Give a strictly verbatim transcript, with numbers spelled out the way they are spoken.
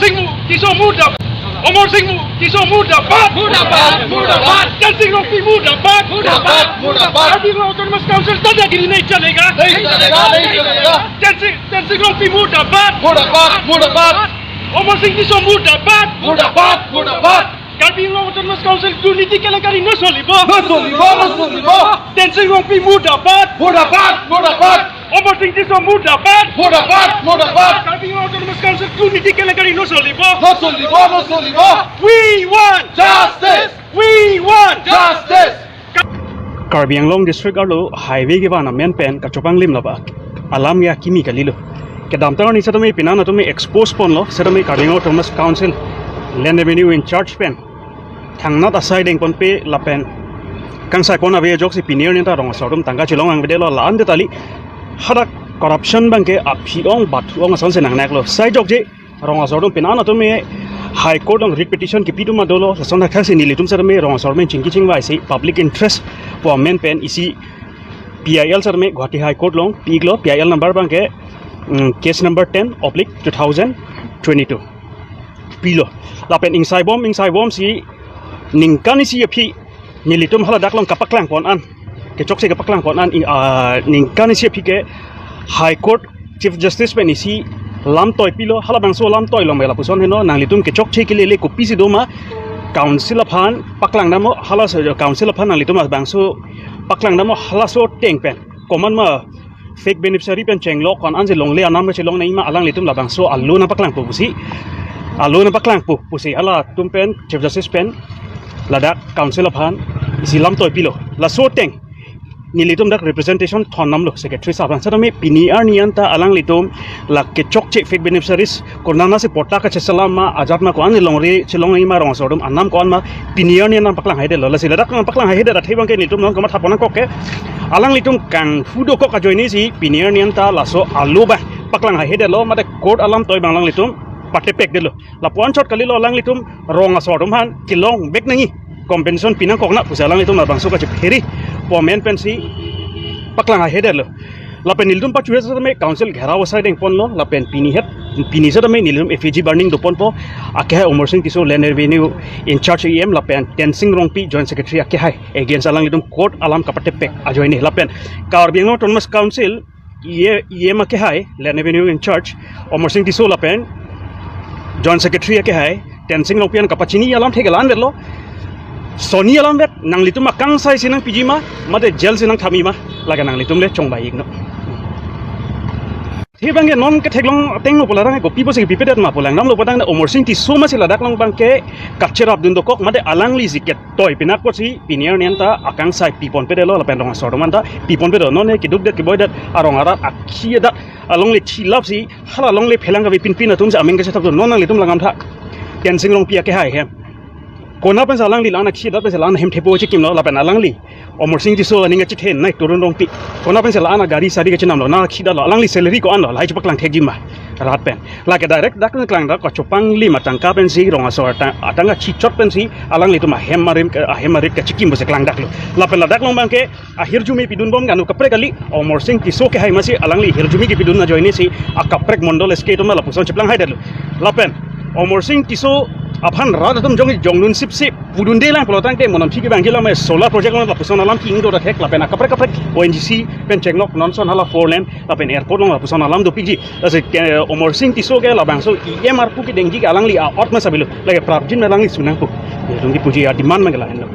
सिंह मु-, तिसो मुर्दाबाद। अमर सिंह मु-, तिसो मुर्दाबाद। मुर्दाबाद, मुर्दाबाद। टेंगसिंग रोंगपी मुर्दाबाद। मुर्दाबाद, मुर्दाबाद। Karbi Anglong Autonomous Council दादागिरी नहीं चलेगा। नहीं चलेगा, नहीं चलेगा। टेंगसिंग, टेंगसिंग रोंगपी मुर्दाबाद। मुर्दाबाद, मुर्दाबाद। अमर सिंह तिसो मुर्दाबाद। मुर्दाबाद, मुर्दाबाद। Karbi Anglong Autonomous Council দুর্নীতি কেলেংকারি নচলিব। নচলিব, নচলিব। টেংচিং ৰংপি মুৰ্দাবাদ। মুৰ্দাবাদ, মুৰ্দাবাদ। অমৰ সিং টিছ' মুৰ্দাবাদ। মুৰ্দাবাদ, মুৰ্দাবাদ। Karbi Anglong Autonomous Council দুৰ্নীতি কেলেংকারি নচলিব। নচলিব, নচলিব। We want justice. We want justice. Karbi Anglong District arlo highway kevan amen pen kachopanglim laba alam ya kimi kalilo. Kedamtang arni setame pinan atame expose ponlo, setame Karbi Anglong Autonomous Council Land Revenue in charge pen thangnat asai dengponpe lapen kangsai pon ave ajoksi pini arni ta rong asor atum tangka chelong angvedetlo, la-an detali hadak corruption abangke aphi-ong bathu-ong asonsi nangneklo. Sai jokje rong asor atum pinan atame High Court along writ petition kipi atum ma dolo, lason thakthaksi nelitum setame rong asor amen chingki chingvaisi public interest pu amen pen isi P I L setame Guwahati High Court along pi-iklo, P I L number abangke, mm, case number ten oblique two thousand twenty-two pilo. Lapen ingsaibom ingsaibomsi ningkan isi aphi nelitum haladak along kapaklang pon an, kechoksi kapaklang pon an, i-, ah, ningkan isi aphi ke High Court Chief Justice pen isi lamtoi pilo, halabangso lamtoi along me lapuson henlo, nanglitum kechoksi kelele kopisi doma, council aphan paklang damlo, halaso council aphan nanglitum bangso paklang damlo, halaso ateng pen komat ma fake beneficiary pen chenglok ko-an ansi longle anam kachelong nangji ma, alanglitum labangso alo nangpaklangpo pusi, alo nangpaklangpo pusi halatum pen Chief Justice pen ladak council aphan isi lamtoi pilo. Laso ateng nelitum dak representation thon damlo secretary sahab aphan. Setame pini arni anta alanglitum la kechokche fake beneficiaries konatsi patta kacheselam ma, ajat ma, ko-an longle chelong nangji ma, rong asor atum anam ko-an ma, pini arni nangpaklang haidetlo. Lasi ladak nangpaklang haidet athe abangke nelitum nangkamatha pon nangkok ke, alanglitum kanghu dokok ajoinesi pini arni anta laso alo abang paklang haidetlo, mate court alamtoi abang alanglitum patepekdetlo. Lapu-an chot kalilo, alanglitum rong asor atum aphan kelong vek nangji, compensation pi nangkok nang pusi alanglitum labangso kachephere pu amen pensi paklang haidetlo. Lapen nelitum pachu-et setame council gherao asai dengponlo, lapen pini het, pini setame nelitum effigy burning doponpo, akehai Omor Sing Tisso, Land Revenue in charge E M, lapen Tensing Rongpi, Joint Secretary akehai, against alanglitum court alam kapatepek ajoine. Lapen Karbi Anglong Autonomous Council E M, E M akehai, Land Revenue in charge Omor Sing Tisso lapen Joint Secretary akehai Tensing Rongpi an kapachini alam thek alam vetlo. Soni alam vet, nanglitum akangsaisi nangpiji ma, mate jail si nangthanji ma, lake nanglitum le chongbai-iknon. Athe abangke non ketheklong ateng lo pu larang kopi pusi pipedet ma pu langdamlo, padang Omor Sing Tisso masi ladak along abangke kacherapdun dokok, mate alanglisi ketoi pinak apotsi pini arni anta akangsai piponpedetlo, lapen rong asor atum anta piponpedetlo. Non he kedukdet keboidet arong arat akhei adat alongle chilapsi hala longle phelang kave pinpin atumsi amen kachethapdun. Non nanglitum langdamtha, Tensing Rongpi akehai hem, konat pensi alangli la-an akhei adat pensi la-an hem thepo chekimlo, lapen alangli Omor Sing Tisso aning kachethenei Torun Rongpi, konat pensi la-an agari sari kachenamlo, la-an akhei adatlo, alangli salary ko-anlo, lahai chepaklang thekji ma rat pen? Lake direct dak nangklang dak kachopanglim atangka pensi, rong asor atang, atangka chichot pensi alanglitum ahem arim, ahem arit kachekim pusi klangdaklo. Lapen ladak along abangke ahirjume pidunbom ke anu kaprek kali, Omor Sing Tisso akehai masi alangli hirjume kepidun ajoinesi akaprek mondol S K atum lapuson cheplang haidetlo. Lapen Omor Sing Tisso aphan rat atum jong, jongdun sipsip pudundelang pulotangte mo namthi kevangji alam, solar project along lapuson alam ke ingdo thek, lapen akaprek kaprek O N G C pen chenglok nonson hala four lane lapen airport along lapuson alam dopikji. Lasi ke Omor Sing Tisso ke labangso E M arpu kedengji ke alangli a-ot masa bilo, lake prapjin ma alangli sunangpo. Nelitum kipuji a-demand ma ke lahenlo.